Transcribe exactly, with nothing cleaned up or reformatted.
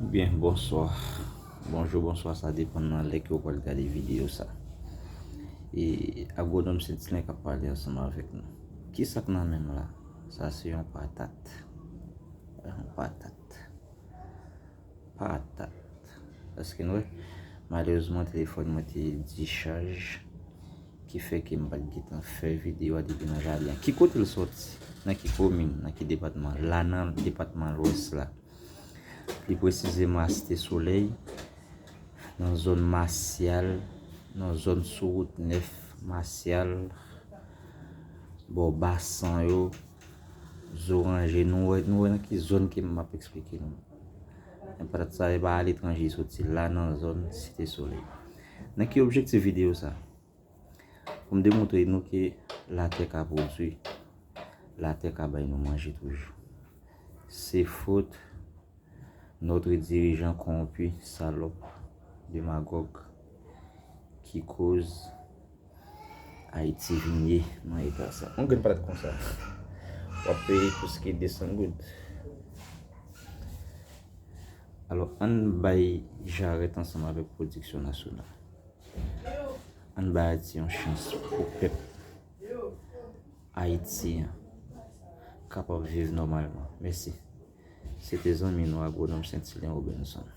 Oubyen bonswa, bonjou, bonswa, sa depann nan lè ke w pral gade videyo sa. E Agwonòm Sentilyen k ap pale ansanm avèk nou. Kisa k nan men m la? Sa se yon patat. Yon patat. Patat. Èske n wè? Malerezman, telefòn mwen te dichaj, ki fè ke m pa t gentan fè videyo a depi nan jaden an. Ki kote l soti? Nan ki komin? Nan ki depatman? La nan depatman Lwès la. Pli presizeman a Site Solèy, nan zòn Masyal, nan zòn sou wout nèf Masyal, bò Basan yo, Zoranje, nou wè, nou wè nan ki zòn ke m ap eksplike nou. Men patat sa, e pa aletranje li soti, la nan zòn Site Solèy. Nan ki objektif videyo sa? Pou m demontre nou ke latè ka pwodui, latè ka bay nou manje toujou. Se fot notre dirijan kowonpi, salòp, demagòg, ki koz Ayiti vin ye nan eta sa. Yon grenn patat konsa, w ap peye plis ke de san goud. Alò, ann bay jarèt ansanm avèk pwodiksyon nasyonal. Ann bay Ayiti yon chans pou pèp Ayiti an kapab viv nòmalman. Mèsi. Se te zanmi nou, Agwonòm Sentilyen Robinson.